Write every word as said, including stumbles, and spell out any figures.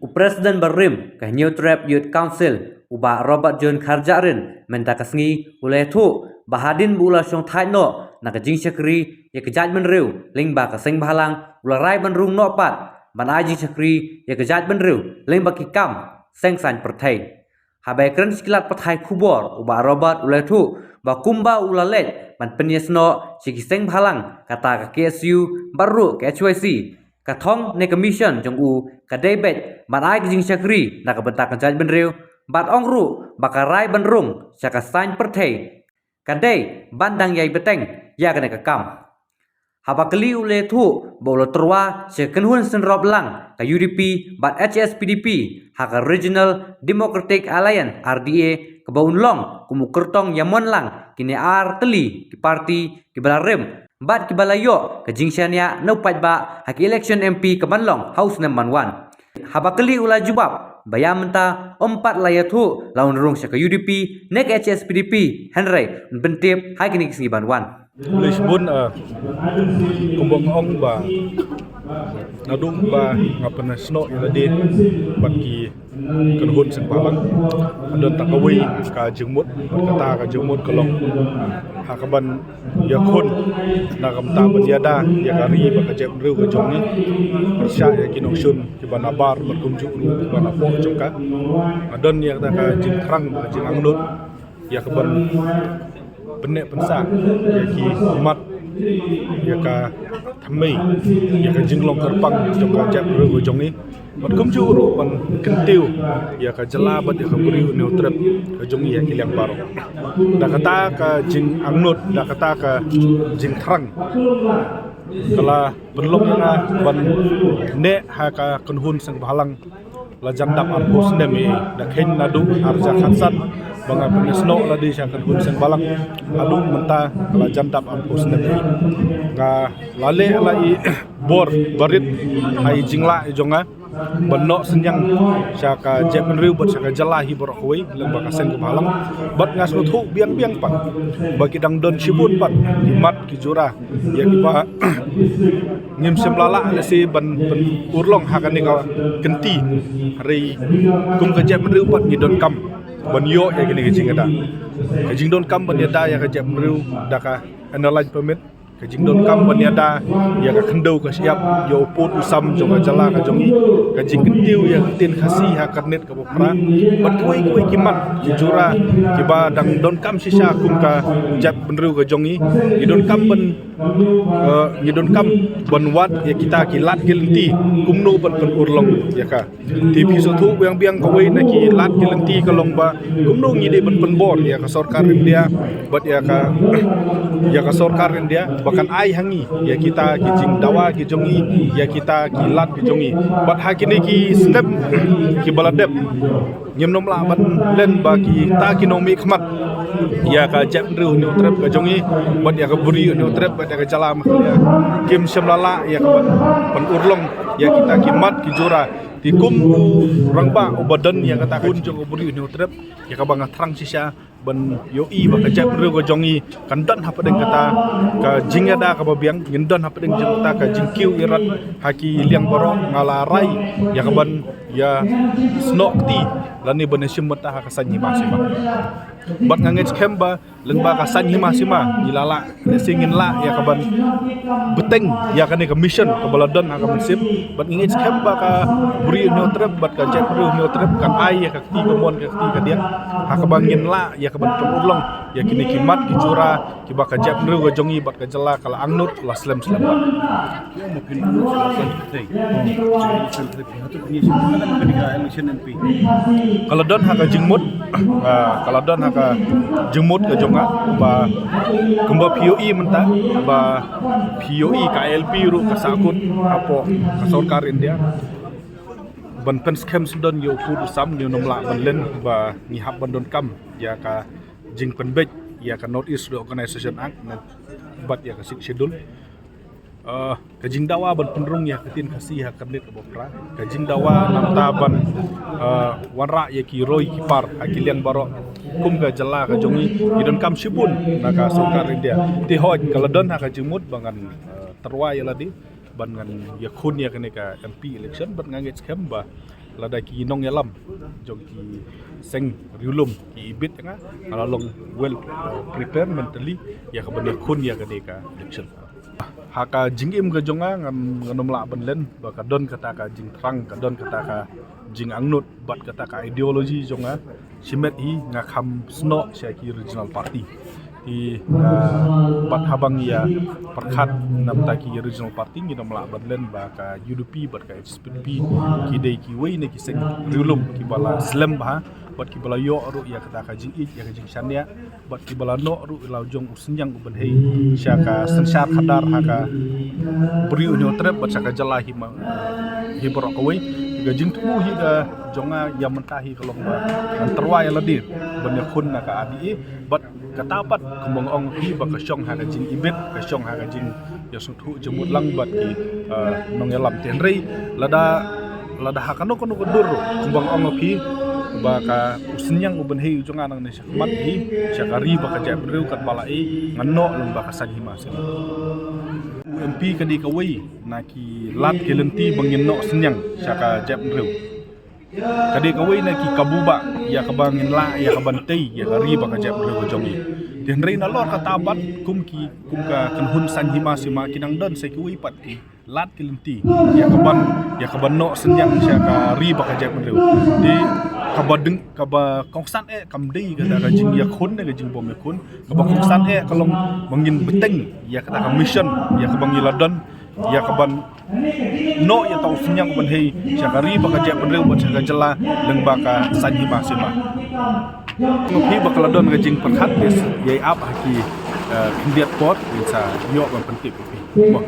U President barim ka Hynñiewtrep Youth Council, u Bah Robert John Kharjahrin, mynta ka sngi u la ïathuh ba hadien ba u la shong thait noh na ka jingshakri ïa ka jaitbynriew lyngba ka seng bhalang, u la rai ban rung noh pat ban ai jingshakri ïa ka jaitbynriew lyngba ki kam seng saiñ pyrthei. Haba ïakren sha ki lad pathai khubor, u Bah Robert u la ïathuh ba kumba u la leit ban pynïasnoh sha ki seng bhalang, kata ka K S U bad ruh ka H Y C, ka thong ne ka mission jong u ka dei beit ban ai ka jingshakri na ka bynta ka jaitbynriew, bad ong ruh ba ka rai ban rung sha ka saiñ pyrthei ka dei ban dang ïai bteng ïa kane ka kam. Haba kylli u la ïathuh ba u la tyrwa sha ka kynhun synrop lang ka U D P bad H S P D P ha ka Regional Democratic Alliance, R D A, kaba un long kum u kyrtong ïamon lang kine ar tylli ki party kiba la rim bad kiba la ïoh ka jingshaniah na u paidbah ha ka election M P kaban long ha u snem ban wan. Haba kylli u la jubab ba ïa mynta um pat la ïathuh la un rung sha ka U D P ne ka H S P D P, hynrei un pyntip ha kine ki sngi ban wan. Khublei shibun, ah, kumba nga ong ba naduh ba nga pynïasnoh ïa lade bad ki kynhun seng bhalang, don tang kawei ka jingmut, bad kata ka jingmut ka long ha kaban ïakhun na ka bynta ban ïada ïa ka ri bad ka jaitbynriew ka jong ngi, pyrshah ïa ki nongshun kiba nabar bad kumjuh ruh kiba napoh jong ka. Nga don ïa kata ka jingthrang bad ka jingangnud ïa kaban pynneh pynsah ïa ki mat, ïa ka thymmei, ïa ka jinglong kyrpang jong ka jaitbynriew ka jong ngi, bad kumjuh ruh ban kyntiew ïa ka jylla bad ïa ka Bri u Hynñiewtrep ka jong ngi ha ki liang baroh. Da kata ka jingangnud, da kata ka jingthrang, ka la pynlong ïa nga ban neh ha ka kynhun seng bhalang la jan dap arphew snem ïa. Da kheiñ naduh ar hajar khatsan ba nga pynïasnoh lade sha ka kynhun seng bhalang, haduh mynta la jan dap arphew snem ïa. Nga la leh la i bor barit ha i jinglah i jong nga ban noh synñiang sha ka jaitbynriew bad sha ka jylla hi baroh kawei lyngba ka seng ka bhalang. Bad nga sngewthuh biang biang pat ba ki dang don shibun pat ki mat ki jura ïa kiba ngim shym la lah lehse ban pynurlong ha kane ka kynti. Hynrei kum ka jaitbynriew pat ngi donkam ban ïoh ïa kane ka jingïada, ka jingdonkam ban ïada ïa ka jaitbynriew da ka Inner Line Permit, ka jingdonkam ban ïada ïa ka khyndew ka shyiap, ïa u pud u sam jong ka jylla ka jong ngi, ka jingkyntiew ïa ka ktien Khasi ha ka rit kaba phra, bad kiwei kiwei ki mat ki jura kiba dang donkam shisha kum ka jaitbynriew ka jong ngi. Ngi donkam ban, eh, ngi donkam ban wad ïa kita ki lad ki lynti kumno ban pynurlong ïa ka. Te phi sngewthuh biang biang kawei na ki lad ki lynti ka long ba kumno ngi dei ban pynbor ïa ka sorkar India bad ïa ka, ïa ka sorkar India ba kan ai ha ngi ïa kita ki jingdawa ki jong ngi, ïa kita ki lad ki jong ngi. Bad ha kine ki snem kiba la dep, ngim nym lah ban len ba kita ki nongmihkhmat ïa ka jaitbynriew Hynñiewtrep ka jong ngi, bad ïa ka Bri Hynñiewtrep, bad ïa ka jylla Meghalaya, kim shym la lah ïa ka ban pynurlong ïa kita ki mat ki jura. Te kum u rangbah uba don ïa kata ka jingkut jong u Bri Hynñiewtrep, ïa kaba nga thrang shisha ban ïohi ba ka jaitbynriew ka jong ngi kan don hapdeng kata ka jingïada kaba biang, ngin don hapdeng jong kata ka jingkiew irat ha ki liang baroh. Nga la rai ïa kaban ïasnoh kti lane ban ïashim bynta ha ka saiñ hima sima. Bad nga ngeit skhem ba lyngba ka saiñ hima sima ngi la lah, lehse ngin lah ïa kaban bteng ïa kane ka mission kaba la don ha ka mynsiem. Bad ngi ngeit skhem ba ka Bri Hynñiewtrep bad ka jaitbynriew Hynñiewtrep kan ai ïa ka kti kamon ka kti kadiang ha kaba ngin lah ïa kaban pynurlong ïa kine ki mat ki jura kiba ka jaitbynriew ka jong ngi bad ka jylla ka la angnud la slem slem. Ka la don ha ka jingmut, ah, ka la don ha ka jingmut ka jong nga ba kumba phi ïohi mynta ba phi ïohi ka I L P ruh ka sahkut hapoh ka sorkar India ban pynskhem sdang ïa u pud u sam. Ngi nym lah ban len ba ngi hap ban donkam ïa ka jingpynbeit ïa ka North East Reorganization Act bad ïa ka Sixth Schedule. Ah, ka jingdawa ban pynrung ïa ka ktien Khasi ha ka rit kaba phra, ka jingdawa namar ban, ah, wanrah ïa ki roi ki par ha ki liang baroh kum ka jylla ka jong ngi, ngi donkam shibun na ka sorkar India. Te hooid ka la don ha ka jingmut ba ngan, ah, tyrwa ïa lade ban ngan ïakhun ïa kane ka M P election, bad nga ngeit skhem ba Lada ki nongïalam jong ki seng riewlum ki ibit nga, nga la long well, uh, prepared mentally ïa ka ban ïakhun ïa kane ka election. Ha ka jingim ka jong nga, ngan, ngan ym lah ban len ba ka don kata ka jingthrang, ka don kata ka jingangnud bad kata ka ideology jong nga. Shimet hi nga kham snoh sha ki regional party. Te, uh, bad haba ngi ïa pyrkhat namar ki regional party, ngin ym lah ban len ba ka U D P bad ka H S P D P ki dei kiwei na ki seng riewlum kiba la slem bha bad kiba la ïoh ruh ïa kata ka jingïeit, ïa ka jingshaniah, bad kiba la noh ruh ïa la u jong u synñiang u bynhei sha ka synshar khadar ha ka Bri u Hynñiewtrep bad sha ka jylla hi ma, hi baroh kawei. Ka jingthmu hi ka jong nga ïa mynta hi ka long ba ngan tyrwa ïa lade ban ïakhun na ka R D A bad kata pat kumba nga ong hi ba ka shong ha ka jingibit, ka shong ha ka jingïasngewthuh jingmut lang bad ki, uh, nongïalam. Te hynrei lada, lada ha kano kano ka dur kumba nga ong hi ba ka u synñiang u bynhei u jong nga nangne sha khmat hi sha ka ri bad ka jaitbynriew katba la ïeh, ngan noh lyngba ka saiñ hima sima. U M P ka dei kawei na ki lad ki lynti ba ngin noh synñiang sha ka jaitbynriew. Ka dei kawei na ki kabu ba ïa kaba ngin lah ïa ka ban tei ïa ka ri bad ka jaitbynriew ka jong ngi. Te hynrei nalor kata pat kum ki, kum ka kynhun saiñ hima sima ki nang don sa kiwei pat ki lad ki lynti ïa ka ban, ïa ka ban noh synñiang sha ka ri bad ka jaitbynriew. Te kaba deng, kaba kongsan eh kam dei kata ka jingïakhun ne ka jingbym ïakhun. Kaba kongsan eh ka long ba ngin bteng ïa kata ka mission ïa kaba ngi la don, ïa ka ban noh ïa uta u synñiang u bynhei sha ka ri bad ka jaitbynriew bad sha ka jylla lyngba ka saiñ hima sima. Nga phi ba ka la don ka jingpyrkhat, ïa ap ha ki, eh, khyndiat por ngin sa ïoh ban pyntip ïa phi. Mo.